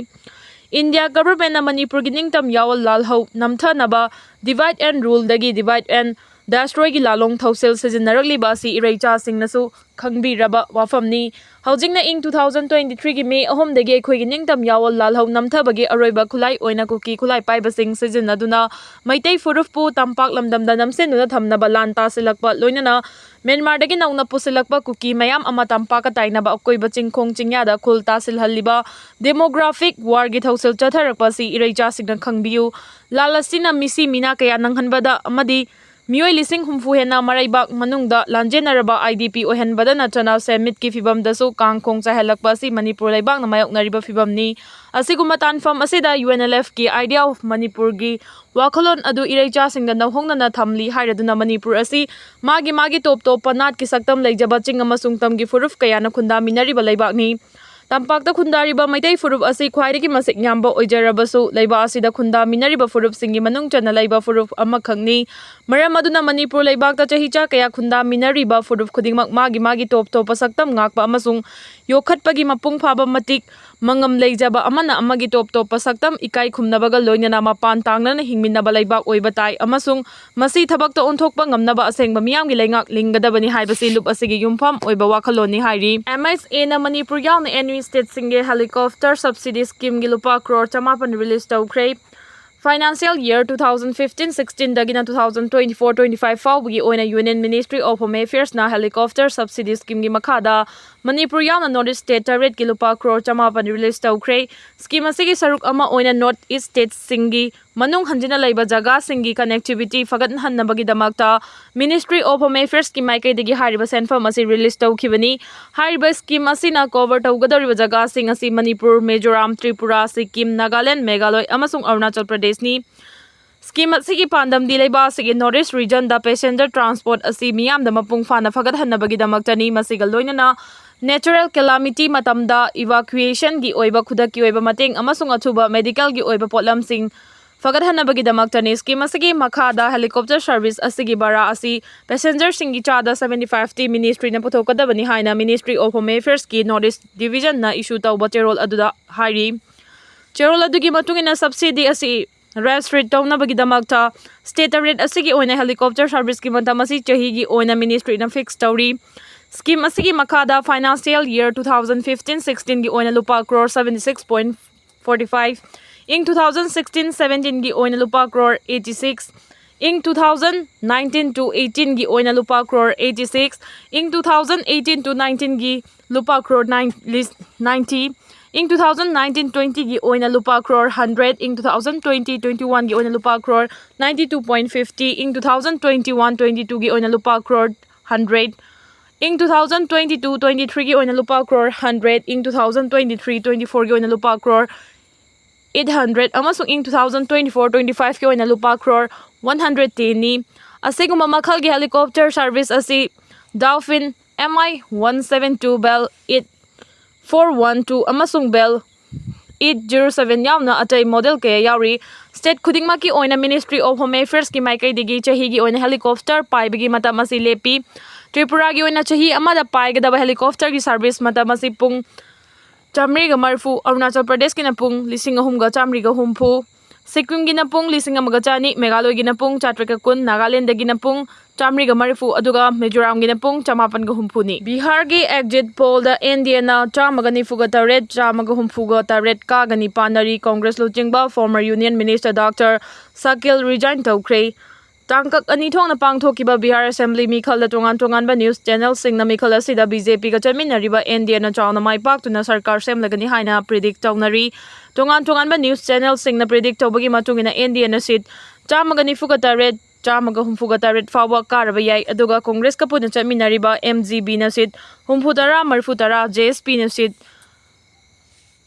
India Governmentꯅ ꯃꯅꯤꯄꯨꯔꯒꯤ ꯅꯤꯡꯇꯝ ꯌꯥꯑꯣꯜ ꯂꯥꯜꯍꯧ ꯅꯝꯊꯅꯕ divide and ruleꯗꯒꯤ divide and destroyꯒꯤ ꯂꯥꯂꯣꯡ ꯊꯧꯁꯤꯜ ꯁꯤꯖꯤꯟꯅꯔꯛꯂꯤꯕ ꯑꯁꯤ ꯏꯔꯩꯆꯥꯁꯤꯡꯅꯁꯨ ꯈꯪꯕꯤꯔꯕ ꯋꯥꯐꯝꯅꯤ꯫ ꯍꯧꯖꯤꯛꯅ ꯏꯪ two thousand twenty threeꯒꯤ May ꯑꯍꯨꯝꯗꯒꯤ ꯑꯩꯈꯣꯏꯒꯤ ꯅꯤꯡꯇꯝ ꯌꯥꯑꯣꯜ ꯂꯥꯜꯍꯧ ꯅꯝꯊꯕꯒꯤ ꯑꯔꯣꯏꯕ ꯈꯨꯠꯂꯥꯏ ꯑꯣꯏꯅ ꯀꯨꯀꯤ ꯈꯨꯠꯂꯥꯏ ꯄꯥꯏꯕꯁꯤꯡ ꯁꯤꯖꯤꯟꯅꯗꯨꯅ ꯃꯩꯇꯩ ꯐꯨꯔꯨꯞꯄꯨ ꯇꯝꯄꯥꯛ ꯂꯝꯗꯝꯗ ꯅꯝꯁꯤꯟꯗꯨꯅ ꯊꯝꯅꯕ ꯂꯥꯟ ꯇꯥꯁꯤꯜꯂꯛꯄ, ꯂꯣꯏꯅꯅ ꯃ꯭ꯌꯥꯟꯃꯥꯔꯗꯒꯤ ꯅꯧꯅ ꯄꯨꯁꯤꯜꯂꯛꯄ ꯀꯨꯀꯤ ꯃꯌꯥꯝ ꯑꯃ ꯇꯝꯄꯥꯛꯀ ꯇꯥꯏꯅꯕ ꯑꯀꯣꯏꯕ ꯆꯤꯡꯈꯣꯡ ꯆꯤꯡꯌꯥꯗ ꯈꯨꯜ ꯇꯥꯁꯤꯜꯍꯜꯂꯤꯕ demographic warꯒꯤ ꯊꯧꯁꯤꯜ ꯆꯠꯊꯔꯛꯄ ꯑꯁꯤ ꯏꯔꯩꯆꯥꯁꯤꯡꯅ ꯈꯪꯕꯤꯌꯨ꯫ ꯂꯥꯜ ꯑꯁꯤꯅ ꯃꯤꯁꯤ ꯃꯤꯅꯥ ꯀꯌꯥ ꯅꯪꯍꯟꯕꯗ ꯑꯃꯗꯤ ꯃꯤꯑꯣꯏ ꯂꯤꯁꯤꯡ ꯍꯨꯝꯐꯨ ꯍꯦꯟꯅ ꯃꯔꯩꯕꯥꯛ ꯃꯅꯨꯡꯗ ꯂꯥꯟꯖꯦꯟꯅꯔꯕ IDP ꯑꯣꯏꯍꯟꯕꯗ ꯅꯠꯇꯅ ꯁꯦꯟꯃꯤꯠꯀꯤ ꯐꯤꯚꯝꯗꯁꯨ ꯀꯥꯡ ꯈꯣꯡ ꯆꯥꯏꯍꯜꯂꯛꯄ ꯑꯁꯤ ꯃꯅꯤꯄꯨꯔ ꯂꯩꯕꯥꯛꯅ ꯃꯥꯌꯣꯛꯅꯔꯤꯕ ꯐꯤꯚꯝꯅꯤ꯫ ꯑꯁꯤꯒꯨꯝꯕ ꯇꯥꯟꯐꯝ ꯑꯁꯤꯗ UNLFꯀꯤ Idea of Manipurꯒꯤ ꯋꯥꯈꯜꯂꯣꯟ ꯑꯗꯨ ꯏꯔꯩꯆꯥꯁꯤꯡꯗ ꯅꯧꯍꯧꯅꯅ ꯊꯝꯂꯤ ꯍꯥꯏꯔꯗꯨꯅ ꯃꯅꯤꯄꯨꯔ ꯑꯁꯤ ꯃꯥꯒꯤ ꯃꯥꯒꯤ ꯇꯣꯞ ꯇꯣꯞꯄ ꯅꯥꯠꯀꯤ ꯁꯛꯇꯝ ꯂꯩꯖꯕ ꯆꯤꯡ ꯑꯃꯁꯨꯡ ꯇꯝꯒꯤ ꯐꯨꯔꯨꯞ ꯀꯌꯥꯅ ꯈꯨꯟꯗꯥꯃꯤꯟꯅꯔꯤꯕ ꯂꯩꯕꯥꯛꯅꯤ꯫ ꯇꯝꯄꯥꯛꯇ ꯈꯨꯟꯗꯥꯔꯤꯕ ꯃꯩꯇꯩ ꯐꯨꯔꯨꯞ ꯑꯁꯤ ꯈ꯭ꯋꯥꯏꯗꯒꯤ ꯃꯁꯤꯡ ꯌꯥꯝꯕ ꯑꯣꯏꯖꯔꯕꯁꯨ, ꯂꯩꯕꯥꯛ ꯑꯁꯤꯗ ꯈꯨꯟꯗꯥꯃꯤꯟꯅꯔꯤꯕ ꯐꯨꯔꯨꯞꯁꯤꯡꯒꯤ ꯃꯅꯨꯡ ꯆꯟꯅ ꯂꯩꯕ ꯐꯨꯔꯨꯞ ꯑꯃꯈꯛꯅꯤ꯫ ꯃꯔꯝ ꯑꯗꯨꯅ ꯃꯅꯤꯄꯨꯔ ꯂꯩꯕꯥꯛꯇ ꯆꯍꯤ ꯆꯥ ꯀꯌꯥ ꯈꯨꯟꯗꯥꯃꯤꯟꯅꯔꯤꯕ ꯐꯨꯔꯨꯞ ꯈꯨꯗꯤꯡꯃꯛ ꯃꯥꯒꯤ ꯃꯥꯒꯤ ꯇꯣꯞ ꯇꯣꯞꯄ ꯁꯛꯇꯝ ꯉꯥꯛꯄ ꯑꯃꯁꯨꯡ ꯌꯣꯛꯈꯠꯄꯒꯤ ꯃꯄꯨꯡ ꯐꯥꯕ ꯃꯇꯤꯛ ꯃꯉꯝ ꯂꯩꯖꯕ ꯑꯃꯅ ꯑꯃꯒꯤ ꯇꯣꯞ ꯇꯣꯞꯄ ꯁꯛꯇꯝ ꯏꯀꯥꯏ ꯈꯨꯝꯅꯕꯒ ꯂꯣꯏꯅꯅ ꯃꯄꯥꯟ ꯇꯥꯡꯅꯅ ꯍꯤꯡꯃꯤꯟꯅꯕ ꯂꯩꯕꯥꯛ ꯑꯣꯏꯕ ꯇꯥꯏ ꯑꯃꯁꯨꯡ ꯃꯁꯤ ꯊꯕꯛꯇ ꯑꯣꯟꯊꯣꯛꯄ ꯉꯝꯅꯕ ꯑꯁꯦꯡꯕ ꯃꯤꯌꯥꯝꯒꯤ ꯂꯩꯉꯥꯛ ꯂꯤꯡꯒꯗꯕꯅꯤ ꯍꯥꯏꯕꯁꯤ ꯂꯨꯞ ꯑꯁꯤꯒꯤ ꯌꯨꯝꯐꯝ ꯑꯣꯏꯕ ꯋꯥꯈꯜꯂꯣꯟꯅꯤ ꯍꯥꯏꯔꯤ꯫ ꯑꯦꯝ ꯑꯦꯁ ꯑꯦꯅ ꯃꯅꯤꯄꯨꯔ ꯌꯥꯎꯅ ꯑꯦꯟ ꯏ ꯁ꯭ꯇꯦꯠꯁꯤꯡꯒꯤ ꯍꯦꯂꯤꯀꯣꯞꯇꯔ ꯁꯕꯁꯤꯗꯤ ꯁ꯭ꯀꯤꯝꯒꯤ ꯂꯨꯄꯥ ꯀ꯭ꯔꯣꯔ ꯆꯃꯥꯄꯟ ꯔꯤꯂꯤꯖ ꯇꯧꯈ꯭ꯔꯦ꯫ Financial year two thousand fifteen ꯁꯤꯛꯁꯇꯤꯟꯗꯒꯤꯅ two thousand twenty four twenty five ꯐꯥꯎꯕꯒꯤ ꯑꯣꯏꯅ ꯌꯨꯅꯤꯌꯟ ꯃꯤꯅꯤꯁꯇ꯭ꯔꯤ ꯑꯣꯐ ꯍꯣꯝ ꯑꯦꯐꯤꯌꯔꯁꯅ ꯍꯦꯂꯤꯀꯣꯞꯇꯔ ꯁꯕꯁꯤꯗꯤ ꯁ꯭ꯀꯤꯝꯒꯤ ꯃꯈꯥꯗ ꯃꯅꯤꯄꯨꯔ ꯌꯥꯎꯅ ꯅꯣꯔꯠ ꯏꯁ ꯁ꯭ꯇꯦꯠ ꯇꯔꯦꯠꯀꯤ ꯂꯨꯄꯥ ꯀ꯭ꯔꯣꯔ ꯆꯃꯥꯄꯟ ꯔꯤꯂꯤꯖ ꯇꯧꯈ꯭ꯔꯦ꯫ ꯁ꯭ꯀꯤꯝ ꯑꯁꯤꯒꯤ ꯁꯔꯨꯛ ꯑꯃ ꯑꯣꯏꯅ ꯅꯣꯔꯠ ꯏꯁ ꯁ꯭ꯇꯦꯠꯁꯤꯡꯒꯤ ꯃꯅꯨꯡ ꯍꯟꯖꯤꯟꯅ ꯂꯩꯕ ꯖꯒꯥꯁꯤꯡꯒꯤ ꯀꯅꯦꯛꯇꯤꯚꯤꯇꯤ ꯐꯒꯠꯍꯟꯅꯕꯒꯤꯗꯃꯛꯇ ꯃꯤꯅꯤꯁꯇ꯭ꯔꯤ ꯑꯣꯐ ꯍꯣꯝ ꯑꯦꯐꯤꯌꯔꯁꯀꯤ ꯃꯥꯏꯀꯩꯗꯒꯤ ꯍꯥꯏꯔꯤꯕ ꯁꯦꯟꯐꯝ ꯑꯁꯤ ꯔꯤꯂꯤꯖ ꯇꯧꯈꯤꯕꯅꯤ꯫ ꯍꯥꯏꯔꯤꯕ ꯁ꯭ꯀꯤꯝ ꯑꯁꯤꯅ ꯀꯣꯚꯔ ꯇꯧꯒꯗꯧꯔꯤꯕ ꯖꯒꯥꯁꯤꯡ ꯑꯁꯤ ꯃꯅꯤꯄꯨꯔ, ꯃꯤꯖꯣꯔꯥꯝ, ꯇ꯭ꯔꯤꯄꯨꯔꯥ, ꯁꯤꯛꯀꯤꯝ, ꯅꯥꯒꯥꯂꯦꯟ, ꯃꯦꯘꯥꯂꯣꯏ ꯑꯃꯁꯨꯡ ꯑꯔꯨꯅꯥꯆꯜ ꯄ꯭ꯔꯗꯦꯁꯅꯤ꯫ ꯁ꯭ꯀꯤꯝ ꯑꯁꯤꯒꯤ ꯄꯥꯟꯗꯝꯗꯤ ꯂꯩꯕꯥꯛ ꯑꯁꯤꯒꯤ ꯅꯣꯔꯠ ꯏꯁ ꯔꯤꯖꯟꯗ ꯄꯦꯁꯦꯟꯖꯔ ꯇ꯭ꯔꯥꯟꯁꯄꯣꯔꯠ ꯑꯁꯤ ꯃꯤꯌꯥꯝꯗ ꯃꯄꯨꯡ ꯐꯥꯅ ꯐꯒꯠꯍꯟꯅꯕꯒꯤꯗꯃꯛꯇꯅꯤ꯫ ꯃꯁꯤꯒ ꯂꯣꯏꯅꯅ ꯅꯦꯆꯔꯦꯜ ꯀꯦꯂꯥꯃꯤꯇꯤ ꯃꯇꯝꯗ ꯏꯚꯥꯀ꯭ꯌꯨꯌꯦꯁꯟꯒꯤ ꯑꯣꯏꯕ ꯈꯨꯗꯛꯀꯤ ꯑꯣꯏꯕ ꯃꯇꯦꯡ ꯑꯃꯁꯨꯡ ꯑꯊꯨꯕ ꯃꯦꯗꯤꯀꯦꯜꯒꯤ ꯑꯣꯏꯕ ꯄꯣꯠꯂꯝꯁꯤꯡ ꯐꯒꯠꯍꯟꯅꯕꯒꯤꯗꯃꯛꯇꯅꯤ꯫ ꯁ꯭ꯀꯤꯝ ꯑꯁꯤꯒꯤ ꯃꯈꯥꯗ ꯍꯦꯂꯤꯀꯣꯞꯇꯔ ꯁꯔꯚꯤꯁ ꯑꯁꯤꯒꯤ ꯚꯔꯥ ꯑꯁꯤ ꯄꯦꯁꯦꯟꯖꯔꯁꯤꯡꯒꯤ ꯆꯥꯗ ꯁꯚꯦꯟꯇꯤ ꯐꯥꯏꯚꯇꯤ ꯃꯤꯅꯤꯁꯇ꯭ꯔꯤꯅ ꯄꯨꯊꯣꯛꯀꯗꯕꯅꯤ ꯍꯥꯏꯅ ꯃꯤꯅꯤꯁꯇ꯭ꯔꯤ ꯑꯣꯐ ꯍꯣꯝ ꯑꯦꯐꯤꯌꯔꯁꯀꯤ ꯅꯣꯔꯠ ꯏꯁ ꯗꯤꯚꯤꯖꯟꯅ ꯏꯁꯨ ꯇꯧꯕ ꯆꯦꯔꯣꯜ ꯑꯗꯨꯗ ꯍꯥꯏꯔꯤ꯫ ꯆꯦꯔꯣꯜ ꯑꯗꯨꯒꯤ ꯃꯇꯨꯡ ꯏꯟꯅ ꯁꯕꯁꯤꯗꯤ ꯑꯁꯤ ꯔꯦꯁꯇ꯭ꯔꯤꯛ ꯇꯧꯅꯕꯒꯤꯗꯃꯛꯇ ꯁ꯭ꯇꯦꯠ ꯇꯔꯦꯠ ꯑꯁꯤꯒꯤ ꯑꯣꯏꯅ ꯍꯦꯂꯤꯀꯣꯞꯇꯔ ꯁꯔꯚꯤꯁꯀꯤ ꯃꯇꯝ ꯑꯁꯤ ꯆꯍꯤꯒꯤ ꯑꯣꯏꯅ ꯃꯤꯅꯤꯁꯇ꯭ꯔꯤꯅ ꯐꯤꯛꯁ ꯇꯧꯔꯤ꯫ ꯁ꯭ꯀꯤꯝ ꯑꯁꯤꯒꯤ ꯃꯈꯥꯗ financial year two thousand fifteen ꯁꯤꯛꯁꯇꯤꯟꯒꯤ ꯑꯣꯏꯅ ꯂꯨꯄꯥ crore seventy six point forty five, ꯏꯪ ꯇꯨ ꯊꯥꯎꯖꯟ ꯁꯤꯛꯁꯇꯤꯟ ꯁꯚꯦꯟꯇꯤꯟꯒꯤ ꯑꯣꯏꯅ ꯂꯨꯄꯥ ꯀ꯭ꯔꯣꯔ ꯑꯩꯠꯇꯤ ꯁꯤꯛꯁ, ꯏꯪ ꯇꯨ ꯊꯥꯎꯖꯟ ꯅꯥꯏꯟꯇꯤꯟ ꯇꯨ ꯑꯩꯠꯇꯤꯟꯒꯤ ꯑꯣꯏꯅ ꯂꯨꯄꯥ ꯀ꯭ꯔꯣꯔ ꯑꯩꯠꯇꯤ ꯁꯤꯛꯁ, ꯏꯪ ꯇꯨ ꯊꯥꯎꯖꯟ ꯑꯩꯠꯇꯤꯟ ꯇꯨ ꯅꯥꯏꯟꯇꯤꯟꯒꯤ ꯂꯨꯄꯥ ꯀ꯭ꯔꯣꯔ ꯅꯥꯏꯟ, ꯅꯥꯏꯟꯇꯤ, ꯏꯪ ꯇꯨ ꯊꯥꯎꯖꯟ ꯅꯥꯏꯟꯇꯤꯟ ꯇ꯭ꯋꯦꯟꯇꯤꯒꯤ ꯑꯣꯏꯅ ꯂꯨꯄꯥ ꯀ꯭ꯔꯣꯔ ꯍꯟꯗ꯭ꯔꯦꯠ, ꯏꯪ ꯇꯨ ꯊꯥꯎꯖꯟ ꯇ꯭ꯋꯦꯟꯇꯤ ꯇ꯭ꯋꯦꯟꯇꯤ ꯋꯥꯟꯒꯤ ꯑꯣꯏꯅ ꯂꯨꯄꯥ crore ninety two point fifty, ꯏꯪ two thousand twenty one twenty ꯇꯨꯒꯤ ꯑꯣꯏꯅ ꯂꯨꯄꯥ ꯀ꯭ꯔꯣꯔ ꯍꯟꯗ꯭ꯔꯦꯠ, ꯏꯪ two thousand twenty two twenty ꯊ꯭ꯔꯤꯒꯤ ꯑꯣꯏꯅ ꯂꯨꯄꯥ ꯀ꯭ꯔꯣꯔ ꯍꯟꯗ꯭ꯔꯦꯠ, ꯏꯪ two thousand twenty three twenty ꯐꯣꯔꯒꯤ ꯑꯣꯏꯅ ꯂꯨꯄꯥ ꯀ꯭ꯔꯣꯔ ꯑꯩꯠ ꯍꯟꯗ꯭ꯔꯦꯠ ꯑꯃꯁꯨꯡ ꯏꯪ two thousand twenty four twenty ꯐꯥꯏꯚꯀꯤ ꯑꯣꯏꯅ ꯂꯨꯄꯥ ꯀ꯭ꯔꯣꯔ ꯋꯥꯟ ꯍꯟꯗ꯭ꯔꯦꯠ ꯇꯦꯟꯅꯤ꯫ ꯑꯁꯤꯒꯨꯝꯕ ꯃꯈꯜꯒꯤ ꯍꯦꯂꯤꯀꯣꯞꯇꯔ ꯁꯔꯚꯤꯁ ꯑꯁꯤ Dolphin M I one seven two Bell eight four one two ꯑꯃꯁꯨꯡ Bell eight zero seven ꯌꯥꯎꯅ ꯑꯇꯩ model ꯀꯌꯥ ꯌꯥꯎꯔꯤ꯫ State ꯈꯨꯗꯤꯡꯃꯛꯀꯤ ꯑꯣꯏꯅ Ministry of Home Affairsꯀꯤ ꯃꯥꯏꯀꯩꯗꯒꯤ ꯆꯍꯤꯒꯤ ꯑꯣꯏꯅ helicopter ꯄꯥꯏꯕꯒꯤ ꯃꯇꯝ ꯑꯁꯤ ꯂꯦꯞꯄꯤ꯫ ꯇ꯭ꯔꯤꯄꯨꯔꯥꯒꯤ ꯑꯣꯏꯅ ꯆꯍꯤ ꯑꯃꯗ ꯄꯥꯏꯒꯗꯕ helicopterꯒꯤ service ꯃꯇꯝ ꯑꯁꯤ ꯄꯨꯡ ꯆꯥꯃꯔꯤꯒ ꯃꯔꯤꯐꯨ, ꯑꯔꯨꯅꯥꯆꯜ ꯄ꯭ꯔꯗꯦꯁꯀꯤꯅ ꯄꯨꯡ ꯂꯤꯁꯤꯡ ꯑꯍꯨꯝꯒ ꯆꯥꯃꯔꯤꯒ ꯍꯨꯝꯐꯨ, ꯁꯤꯛꯀꯤꯝꯒꯤꯅ ꯄꯨꯡ ꯂꯤꯁꯤꯡ ꯑꯃꯒ ꯆꯥꯅꯤ, ꯃꯦꯘꯥꯂꯣꯏꯒꯤꯅ ꯄꯨꯡ ꯆꯥꯇ꯭ꯔꯦꯠꯀ ꯀꯨꯟ, ꯅꯥꯒꯥꯂꯦꯟꯗꯒꯤꯅ ꯄꯨꯡ ꯆꯥꯃꯔꯤꯒ ꯃꯔꯤꯐꯨ, ꯑꯗꯨꯒ ꯃꯤꯖꯣꯔꯥꯝꯒꯤꯅ ꯄꯨꯡ ꯆꯃꯥꯄꯟꯒ ꯍꯨꯝꯐꯨꯅꯤ꯫ ꯕꯤꯍꯥꯔꯒꯤ exit pollꯗ NDAꯅ ꯆꯥꯝꯃꯒ ꯅꯤꯐꯨꯒ ꯇꯔꯦꯠ, ꯆꯥꯝꯃꯒ ꯍꯨꯝꯐꯨꯒ ꯇꯔꯦꯠ ꯀꯥꯒꯅꯤ ꯄꯥꯅꯔꯤ꯫ Congress ꯂꯨꯆꯤꯡꯕ former Union Minister Doctor skill resign ꯇꯧꯈ꯭ꯔꯦ꯫ ꯇꯥꯡꯀꯛ ꯑꯅꯤ ꯊꯣꯛꯅ ꯄꯥꯡꯊꯣꯛꯈꯤꯕ ꯕꯤꯍꯥꯔ Assembly ꯃꯤꯈꯜꯗ ꯇꯣꯉꯥꯟ ꯇꯣꯉꯥꯟꯕ news channelꯁꯤꯡꯅ ꯃꯤꯈꯜ ꯑꯁꯤꯗ BJPꯒ ꯆꯠꯃꯤꯟꯅꯔꯤꯕ NDAꯅ ꯆꯥꯎꯅ ꯃꯥꯏ ꯄꯥꯛꯇꯨꯅ ꯁꯔꯀꯥꯔ ꯁꯦꯝꯂꯒꯅꯤ ꯍꯥꯏꯅ predict ꯇꯧꯅꯔꯤ꯫ ꯇꯣꯉꯥꯟ ꯇꯣꯉꯥꯟꯕ news channelꯁꯤꯡꯅ predict ꯇꯧꯕꯒꯤ ꯃꯇꯨꯡ ꯏꯟꯅ NDAꯅ seat ꯆꯥꯝꯃꯒ ꯅꯤꯐꯨꯒ ꯇꯔꯦꯠ, ꯆꯥꯝꯃꯒ ꯍꯨꯝꯐꯨꯒ ꯇꯔꯦꯠ ꯐꯥꯎꯕ ꯀꯥꯔꯕ ꯌꯥꯏ, ꯑꯗꯨꯒ Congressꯀ ꯄꯨꯟꯅ ꯆꯠꯃꯤꯟꯅꯔꯤꯕ MGBꯅ seat ꯍꯨꯝꯐꯨ ꯇꯔꯥ, ꯃꯔꯤꯐꯨ ꯇꯔꯥ, JSPꯅ seat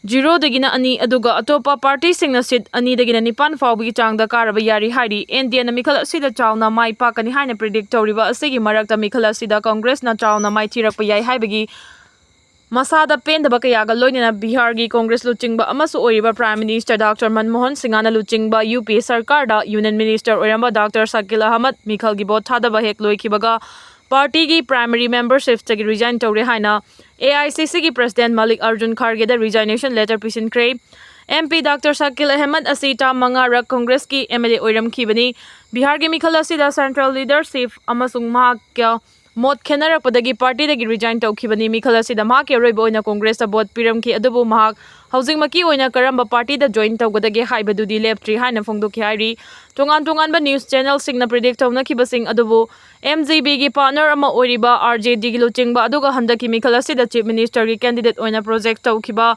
ꯖꯤꯔꯣꯗꯒꯤꯅ ꯑꯅꯤ, ꯑꯗꯨꯒ ꯑꯇꯣꯞꯄ partyꯁꯤꯡꯅ seat ꯑꯅꯤꯗꯒꯤꯅ ꯅꯤꯄꯥꯟ ꯐꯥꯎꯕꯒꯤ ꯆꯥꯡꯗ ꯀꯥꯔꯕ ꯌꯥꯔꯤ ꯍꯥꯏꯔꯤ꯫ NDAꯅ ꯃꯤꯈꯜ ꯑꯁꯤꯗ ꯆꯥꯎꯅ ꯃꯥꯏ ꯄꯥꯛꯀꯅꯤ ꯍꯥꯏꯅ predict ꯇꯧꯔꯤꯕ ꯑꯁꯤꯒꯤ ꯃꯔꯛꯇ ꯃꯤꯈꯜ ꯑꯁꯤꯗ Congressꯅ ꯆꯥꯎꯅ ꯃꯥꯏꯊꯤꯔꯛꯄ ꯌꯥꯏ ꯍꯥꯏꯕꯒꯤ ꯃꯁꯥꯗ ꯄꯦꯟꯗꯕ ꯀꯌꯥꯒ ꯂꯣꯏꯅꯅ ꯕꯤꯍꯥꯔꯒꯤ Congress ꯂꯨꯆꯤꯡꯕ ꯑꯃꯁꯨ ꯑꯣꯏꯔꯤꯕ Prime Minister Doctor ꯃꯟꯃꯣꯍꯟ ꯁꯤꯡꯍꯅ ꯂꯨꯆꯤꯡꯕ UPA ꯁꯔꯀꯥꯔꯗ Union Minister ꯑꯣꯏꯔꯝꯕ Doctor ꯁꯀꯤꯜ ꯑꯍꯃꯗ ꯃꯤꯈꯜꯒꯤ vote ꯊꯥꯗꯕ ꯍꯦꯛ ꯂꯣꯏꯈꯤꯕꯒ partyꯒꯤ primary membershipꯇꯒꯤ resign ꯇꯧꯔꯦ ꯍꯥꯏꯅ AICCꯒꯤ President ꯃꯜꯂꯤꯛ ꯑꯔꯖꯨꯟ ꯈꯥꯔꯒꯦꯗ resignation letter ꯄꯤꯁꯤꯟꯈ꯭ꯔꯦ꯫ MP Doctor ꯁꯀꯤꯜ ꯑꯍꯃꯗ ꯑꯁꯤ ꯇꯔꯥ ꯃꯉꯥꯔꯛ Congressꯀꯤ MLA ꯑꯣꯏꯔꯝꯈꯤꯕꯅꯤ꯫ ꯕꯤꯍꯥꯔꯒꯤ ꯃꯤꯈꯜ ꯑꯁꯤꯗ central leadership ꯑꯃꯁꯨꯡ ꯃꯍꯥꯛꯀ ꯃꯣꯠ ꯈꯦꯠꯅꯔꯛꯄꯗꯒꯤ partyꯗꯒꯤ resign ꯇꯧꯈꯤꯕꯅꯤ꯫ ꯃꯤꯈꯜ ꯑꯁꯤꯗ ꯃꯍꯥꯛꯀꯤ ꯑꯔꯣꯏꯕ ꯑꯣꯏꯅ Congressꯇ vote ꯄꯤꯔꯝꯈꯤ, ꯑꯗꯨꯕꯨ ꯃꯍꯥꯛ ꯍꯧꯖꯤꯛꯃꯛꯀꯤ ꯑꯣꯏꯅ ꯀꯔꯝꯕ partyꯗ join ꯇꯧꯒꯗꯒꯦ ꯍꯥꯏꯕꯗꯨꯗꯤ ꯂꯦꯞꯇ꯭ꯔꯤ ꯍꯥꯏꯅ ꯐꯣꯡꯗꯣꯛꯈꯤ ꯍꯥꯏꯔꯤ꯫ ꯇꯣꯉꯥꯟ ꯇꯣꯉꯥꯟꯕ news channelꯁꯤꯡꯅ predict ꯇꯧꯅꯈꯤꯕꯁꯤꯡ ꯑꯗꯨꯕꯨ MGBꯒꯤ partner ꯑꯃ ꯑꯣꯏꯔꯤꯕ RJDꯒꯤ ꯂꯨꯆꯤꯡꯕ ꯑꯗꯨꯒ ꯍꯟꯗꯛꯀꯤ ꯃꯤꯈꯜ ꯑꯁꯤꯗ Chief Ministerꯒꯤ candidate ꯑꯣꯏꯅ project ꯇꯧꯈꯤꯕ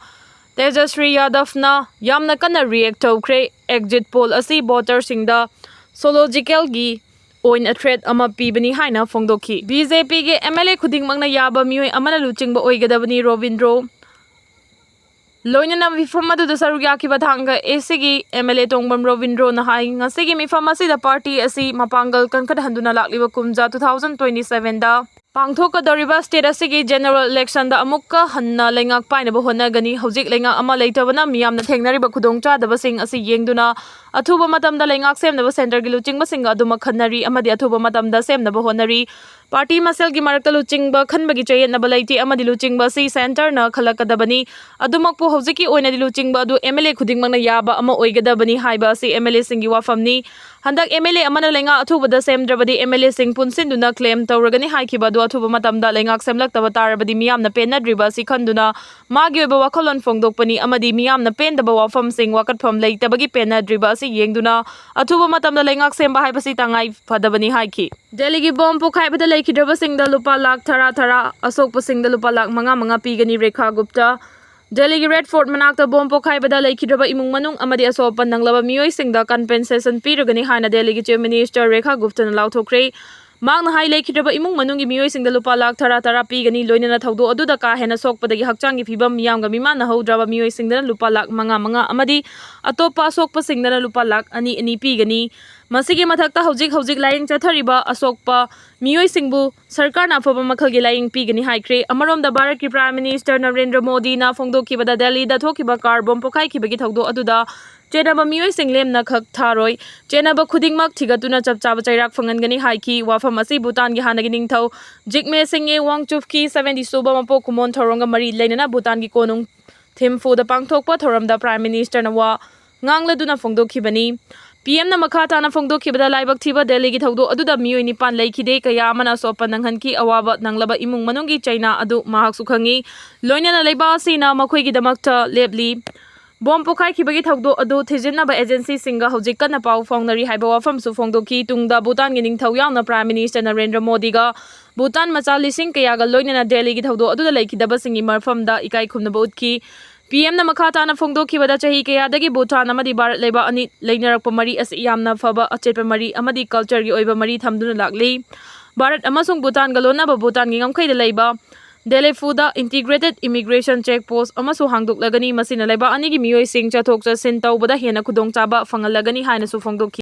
ꯇꯦꯖꯁ꯭ꯔꯤ ꯌꯥꯗꯕꯅ ꯌꯥꯝꯅ ꯀꯟꯅ react ꯇꯧꯈ꯭ꯔꯦ꯫ Exit poll ꯑꯁꯤ voterꯁꯤꯡꯗ psychologicalꯒꯤ ꯑꯣꯏꯅ threat ꯑꯃ ꯄꯤꯕꯅꯤ ꯍꯥꯏꯅ ꯐꯣꯡꯗꯣꯛꯈꯤ꯫ BJPꯒꯤ MLA ꯈꯨꯗꯤꯡꯃꯛꯅ ꯌꯥꯕ ꯃꯤꯑꯣꯏ ꯑꯃꯅ ꯂꯨꯆꯤꯡꯕ ꯑꯣꯏꯒꯗꯕꯅꯤ꯫ ꯔꯣꯕꯤꯟꯗ꯭ꯔꯣ ꯂꯣꯏꯅꯅ ꯃꯤꯐꯝ ꯑꯗꯨꯗ ꯁꯔꯨꯛ ꯌꯥꯈꯤꯕ ꯊꯥꯡꯒ ACꯒꯤ MLA ꯇꯣꯡꯕꯝ ꯔꯣꯕꯤꯟꯗ꯭ꯔꯣꯅ ꯍꯥꯏ, ꯉꯁꯤꯒꯤ ꯃꯤꯐꯝ ꯑꯁꯤꯗ party ꯑꯁꯤ ꯃꯄꯥꯡꯒꯜ ꯀꯟꯈꯠꯍꯟꯗꯨꯅ ꯂꯥꯛꯂꯤꯕ ꯀꯨꯝꯖꯥ two thousand twenty sevenꯗ ꯄꯥꯡꯊꯣꯛꯀꯗꯧꯔꯤꯕ ꯁ꯭ꯇꯦꯠ ꯑꯁꯤꯒꯤ ꯖꯦꯅꯔꯦꯜ ꯏꯂꯦꯛꯁꯟꯗ ꯑꯃꯨꯛꯀ ꯍꯟꯅ ꯂꯩꯉꯥꯛ ꯄꯥꯏꯅꯕ ꯍꯣꯠꯅꯒꯅꯤ꯫ ꯍꯧꯖꯤꯛ ꯂꯩꯉꯥꯛ ꯑꯃ ꯂꯩꯇꯕꯅ ꯃꯤꯌꯥꯝꯅ ꯊꯦꯡꯅꯔꯤꯕ ꯈꯨꯗꯣꯡꯆꯥꯗꯕꯁꯤꯡ ꯑꯁꯤ ꯌꯦꯡꯗꯨꯅ ꯑꯊꯨꯕ ꯃꯇꯝꯗ ꯂꯩꯉꯥꯛ ꯁꯦꯝꯅꯕ ꯁꯦꯟꯇꯔꯒꯤ ꯂꯨꯆꯤꯡꯕꯁꯤꯡꯒ ꯑꯗꯨꯃꯛ ꯈꯟꯅꯔꯤ ꯑꯃꯗꯤ ꯑꯊꯨꯕ ꯃꯇꯝꯗ ꯁꯦꯝꯅꯕ ꯍꯣꯠꯅꯔꯤ꯫ ꯄꯥꯔꯇꯤ ꯃꯁꯦꯜꯒꯤ ꯃꯔꯛꯇ ꯂꯨꯆꯤꯡꯕ ꯈꯟꯕꯒꯤ ꯆꯌꯦꯠꯅꯕ ꯂꯩꯇꯦ ꯑꯃꯗꯤ ꯂꯨꯆꯤꯡꯕ ꯑꯁꯤ ꯁꯦꯟꯇꯔꯅ ꯈꯜꯂꯛꯀꯗꯕꯅꯤ꯫ ꯑꯗꯨꯃꯛꯄꯨ ꯍꯧꯖꯤꯛꯀꯤ ꯑꯣꯏꯅꯗꯤ ꯂꯨꯆꯤꯡꯕ ꯑꯗꯨ MLA ꯈꯨꯗꯤꯡꯃꯛꯅ ꯌꯥꯕ ꯑꯃ ꯑꯣꯏꯒꯗꯕꯅꯤ ꯍꯥꯏꯕ ꯑꯁꯤ MLAꯁꯤꯡꯒꯤ ꯋꯥꯐꯝꯅꯤ꯫ ꯍꯟꯗꯛ MLA ꯑꯃꯅ ꯂꯩꯉꯥꯛ ꯑꯊꯨꯕꯗ ꯁꯦꯝꯗ꯭ꯔꯕꯗꯤ MLAꯁꯤꯡ ꯄꯨꯟꯁꯤꯟꯗꯨꯅ claim ꯇꯧꯔꯒꯅꯤ ꯍꯥꯏꯈꯤꯕ ꯑꯗꯨ ꯑꯊꯨꯕ ꯃꯇꯝꯗ ꯂꯩꯉꯥꯛ ꯁꯦꯝꯂꯛꯇꯕ ꯇꯥꯔꯕꯗꯤ ꯃꯤꯌꯥꯝꯅ ꯄꯦꯟꯅꯗ꯭ꯔꯤꯕ ꯑꯁꯤ ꯈꯟꯗꯨꯅ ꯃꯥꯒꯤ ꯑꯣꯏꯕ ꯋꯥꯈꯜꯂꯣꯟ ꯐꯣꯡꯗꯣꯛꯄꯅꯤ ꯑꯃꯗꯤ ꯃꯤꯌꯥꯝꯅ ꯄꯦꯟꯗꯕ ꯋꯥꯐꯝꯁꯤꯡ ꯋꯥꯀꯠꯐꯝ ꯂꯩꯇꯕꯒꯤ ꯄꯦꯟꯅꯗ꯭ꯔꯤꯕ ꯑꯁꯤ ꯌꯦꯡꯗꯨꯅ ꯑꯊꯨꯕ ꯃꯇꯝꯗ ꯂꯩꯉꯥꯛ ꯁꯦꯝꯕ ꯍꯥꯏꯕꯁꯤ ꯇꯉꯥꯏ ꯐꯗꯕꯅꯤ ꯍꯥꯏꯈꯤ꯫ ꯗꯦꯜꯂꯤꯒꯤ ꯕꯣꯝ ꯄꯣꯈꯥꯏꯕꯗ ꯂꯩꯈꯤꯗ꯭ꯔꯕꯁꯤꯡꯗ ꯂꯨꯄꯥ ꯂꯥꯈ ꯇꯔꯥ ꯇꯔꯥ, ꯑꯁꯣꯛꯄꯁꯤꯡꯗ ꯂꯨꯄꯥ ꯂꯥꯈ ꯃꯉꯥ ꯃꯉꯥ ꯄꯤꯒꯅꯤ꯫ ꯔꯦꯈꯥ ꯒꯨꯞꯇ꯫ ꯗꯦꯜꯂꯤꯒꯤ ꯔꯦꯗ ꯐꯣꯔꯠ ꯃꯅꯥꯛꯇ ꯕꯣꯝ ꯄꯣꯈꯥꯏꯕꯗ ꯂꯩꯈꯤꯗ꯭ꯔꯕ ꯏꯃꯨꯡ ꯃꯅꯨꯡ ꯑꯃꯗꯤ ꯑꯁꯣꯛ ꯑꯄꯟ ꯅꯪꯂꯕ ꯃꯤꯑꯣꯏꯁꯤꯡꯗ compensation ꯄꯤꯔꯒꯅꯤ ꯍꯥꯏꯅ ꯗꯦꯜꯂꯤꯒꯤ Chief Minister ꯔꯦꯈꯥ ꯒꯨꯞꯇꯅ ꯂꯥꯎꯊꯣꯛꯈ꯭ꯔꯦ꯫ ꯃꯍꯥꯛꯅ ꯍꯥꯏ, ꯂꯩꯈꯤꯗ꯭ꯔꯕ ꯏꯃꯨꯡ ꯃꯅꯨꯡꯒꯤ ꯃꯤꯑꯣꯏꯁꯤꯡꯗ ꯂꯨꯄꯥ ꯂꯥꯈ ꯇꯔꯥ ꯇꯔꯥ ꯄꯤꯒꯅꯤ, ꯂꯣꯏꯅꯅ ꯊꯧꯗꯣꯛ ꯑꯗꯨꯗ ꯀꯥ ꯍꯦꯟꯅ ꯁꯣꯛꯄꯗꯒꯤ ꯍꯛꯆꯥꯡꯒꯤ ꯐꯤꯕꯝ ꯃꯤꯌꯥꯝꯒ ꯃꯤꯃꯥꯟꯅꯍꯧꯗ꯭ꯔꯕ ꯃꯤꯑꯣꯏꯁꯤꯡꯗꯅ ꯂꯨꯄꯥ ꯂꯥꯈ ꯃꯉꯥ ꯃꯉꯥ ꯑꯃꯗꯤ ꯑꯇꯣꯞꯄ ꯑꯁꯣꯛꯄꯁꯤꯡꯗꯅ ꯂꯨꯄꯥ ꯂꯥꯈ ꯑꯅꯤ ꯑꯅꯤ ꯄꯤꯒꯅꯤ꯫ ꯃꯁꯤꯒꯤ ꯃꯊꯛꯇ ꯍꯧꯖꯤꯛ ꯍꯧꯖꯤꯛ ꯂꯥꯌꯦꯡ ꯆꯠꯊꯔꯤꯕ ꯑꯁꯣꯛꯄ ꯃꯤꯑꯣꯏꯁꯤꯡꯕꯨ ꯁꯔꯀꯥꯔꯅ ꯑꯐꯕ ꯃꯈꯜꯒꯤ ꯂꯥꯌꯦꯡ ꯄꯤꯒꯅꯤ ꯍꯥꯏꯈ꯭ꯔꯦ꯫ ꯑꯃꯔꯣꯝꯗ ꯚꯥꯔꯠꯀꯤ Prime Minister ꯅꯔꯦꯟꯗ꯭ꯔ ꯃꯣꯗꯤꯅ ꯐꯣꯡꯗꯣꯛꯈꯤꯕꯗ ꯗꯦꯜꯂꯤꯗ ꯊꯣꯛꯈꯤꯕ ꯀꯥꯔ ꯕꯣꯝ ꯄꯣꯈꯥꯏꯈꯤꯕꯒꯤ ꯊꯧꯗꯣꯛ ꯑꯗꯨꯗ ꯆꯦꯟꯅꯕ ꯃꯤꯑꯣꯏꯁꯤꯡ ꯂꯦꯝꯅ ꯈꯛ ꯊꯥꯔꯣꯏ, ꯆꯦꯟꯅꯕ ꯈꯨꯗꯤꯡꯃꯛ ꯊꯤꯒꯠꯇꯨꯅ ꯆꯞ ꯆꯥꯕ ꯆꯩꯔꯥꯛ ꯐꯪꯍꯟꯒꯅꯤ ꯍꯥꯏꯈꯤ꯫ ꯋꯥꯐꯝ ꯑꯁꯤ ꯚꯨꯇꯥꯟꯒꯤ ꯍꯥꯟꯅꯒꯤ ꯅꯤꯡꯊꯧ ꯖꯤꯒꯃꯦ ꯁꯤꯡꯉꯦ ꯋꯥꯡꯆꯨꯞꯀꯤ seventy ꯁꯨꯕ ꯃꯄꯣꯛ ꯀꯨꯝꯑꯣꯟ ꯊꯧꯔꯝꯒ ꯃꯔꯤ ꯂꯩꯅꯅ ꯚꯨꯇꯥꯟꯒꯤ ꯀꯣꯅꯨꯡ ꯊꯤꯝꯐꯨꯗ ꯄꯥꯡꯊꯣꯛꯄ ꯊꯧꯔꯝꯗ Prime Minister ꯅ ꯋꯥ ꯉꯥꯡꯂꯗꯨꯅ ꯐꯣꯡꯗꯣꯛꯈꯤꯕꯅꯤ꯫ PM ꯅ ꯃꯈꯥ ꯇꯥꯅ ꯐꯣꯡꯗꯣꯛꯈꯤꯕꯗ, ꯂꯥꯏꯕꯛ ꯊꯤꯕ ꯗꯦꯜꯂꯤꯒꯤ ꯊꯧꯗꯣꯛ ꯑꯗꯨꯗ ꯃꯤꯑꯣꯏ ꯅꯤꯄꯥꯟ ꯂꯩꯈꯤꯗꯦ, ꯀꯌꯥ ꯑꯃꯅ ꯑꯁꯣꯛ ꯑꯄꯟ ꯅꯪꯍꯟꯈꯤ꯫ ꯑꯋꯥꯕ ꯅꯪꯂꯕ ꯏꯃꯨꯡ ꯃꯅꯨꯡꯒꯤ ꯆꯩꯅꯥ ꯑꯗꯨ ꯃꯍꯥꯛꯁꯨ ꯈꯪꯏ, ꯂꯣꯏꯅꯅ ꯂꯩꯕꯥꯛ ꯑꯁꯤꯅ ꯃꯈꯣꯏꯒꯤꯗꯃꯛꯇ ꯂꯦꯞꯂꯤ꯫ ꯕꯣꯝ ꯄꯣꯈꯥꯏꯈꯤꯕꯒꯤ ꯊꯧꯗꯣꯛ ꯑꯗꯨ ꯊꯤꯖꯤꯟꯅꯕ agency ꯁꯤꯡꯒ ꯍꯧꯖꯤꯛ ꯀꯟꯅ ꯄꯥꯎ ꯐꯥꯎꯅꯔꯤ ꯍꯥꯏꯕ ꯋꯥꯐꯝꯁꯨ ꯐꯣꯡꯗꯣꯛꯈꯤ꯫ ꯇꯨꯡꯗ ꯚꯨꯇꯥꯟꯒꯤ ꯅꯤꯡꯊꯧ ꯌꯥꯎꯅ Prime Minister ꯅꯔꯦꯟꯗ꯭ꯔ ꯃꯣꯗꯤꯒ ꯚꯨꯇꯥꯟ ꯃꯆꯥ ꯂꯤꯁꯤꯡ ꯀꯌꯥꯒ ꯂꯣꯏꯅꯅ ꯗꯦꯜꯂꯤꯒꯤ ꯊꯧꯗꯣꯛ ꯑꯗꯨꯗ ꯂꯩꯈꯤꯗꯕꯁꯤꯡꯒꯤ ꯃꯐꯝꯗ ꯏꯀꯥꯏ ꯈꯨꯝꯅꯕ ꯎꯠꯈꯤ꯫ PM ꯅ ꯃꯈꯥ ꯇꯥꯅ ꯐꯣꯡꯗꯣꯛꯈꯤꯕꯗ, ꯆꯍꯤ ꯀꯌꯥꯗꯒꯤ ꯚꯨꯇꯥꯟ ꯑꯃꯗꯤ ꯚꯥꯔꯠ ꯂꯩꯕꯥꯛ ꯑꯅꯤ ꯂꯩꯅꯔꯛꯄ ꯃꯔꯤ ꯑꯁꯤ ꯌꯥꯝꯅ ꯐꯕ ꯑꯆꯦꯠꯄ ꯃꯔꯤ ꯑꯃꯗꯤ culture ꯒꯤ ꯑꯣꯏꯕ ꯃꯔꯤ ꯊꯝꯗꯨꯅ ꯂꯥꯛꯂꯤ꯫ ꯚꯥꯔꯠ ꯑꯃꯁꯨꯡ ꯚꯨꯇꯥꯟꯒ ꯂꯣꯟꯅꯕ ꯚꯨꯇꯥꯟꯒꯤ ꯉꯝꯈꯩꯗ ꯂꯩꯕ ꯗꯦꯂꯦꯐꯨꯗ integrated immigration check post ꯑꯃꯁꯨ ꯍꯥꯡꯗꯣꯛꯂꯒꯅꯤ꯫ ꯃꯁꯤꯅ ꯂꯩꯕꯥꯛ ꯑꯅꯤꯒꯤ ꯃꯤꯑꯣꯏꯁꯤꯡ ꯆꯠꯊꯣꯛ ꯆꯠꯁꯤꯟ ꯇꯧꯕꯗ ꯍꯦꯟꯅ ꯈꯨꯗꯣꯡꯆꯥꯕ ꯐꯪꯍꯜꯂꯒꯅꯤ ꯍꯥꯏꯅꯁꯨ ꯐꯣꯡꯗꯣꯛꯈꯤ꯫